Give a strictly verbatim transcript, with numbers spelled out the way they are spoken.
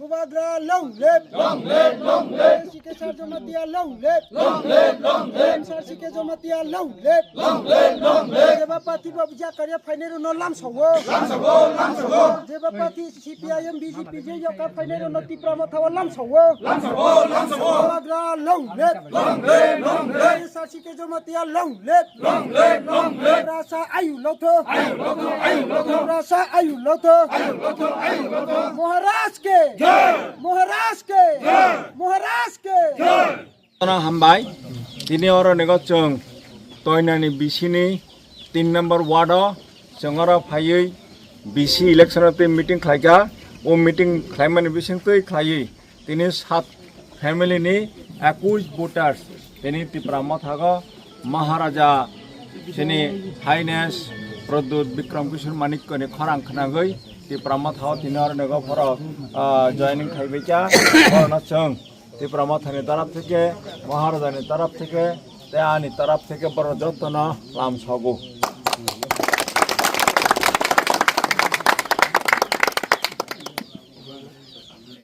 Bubagra long live. Long live, long live. Sar Sike Jamatia long live. Long live, long live. Sar Sike Jamatia long live. Long live, long live. Jeba party bo bijak karya phainai rokno lamsao. Lamsao, lamsao. Jeba party C P I M, B J P je yoka phainai rokno Tipra Motha o lamsao. Lamsao, lamsao. Bubagra long live. Long live, long live. Sar Sike Jamatia long live. Long live, long live. Tiprasa ayu lotho. Ayu lotho, ayu lotho. Tiprasa ayu lotho. Ayu lotho, ayu lotho. Maharaj ke. Jai. Maharaj ke. Jai. Maharaj ke. Jai. Hambai. Tini oro nego chwng toinani bisini tin number ward o chwng oro phaiwi B C election o tei meeting khlaikha. O meeting khlaimani bisingtwi khlaiwi tini sat family ni ekush voters tini Tipra Motha o Maharaja chini Highness Pradyut Bikram Kishore Manikya ni khorang khnagwi Tipra Motha o tini oro nego phoro, ah, joining khaibaikha. Borokno chwng Tipra Motha ni taraf theke, Maharaja ni taraf theke, tei ani taraf theke borok jotono lamsogo.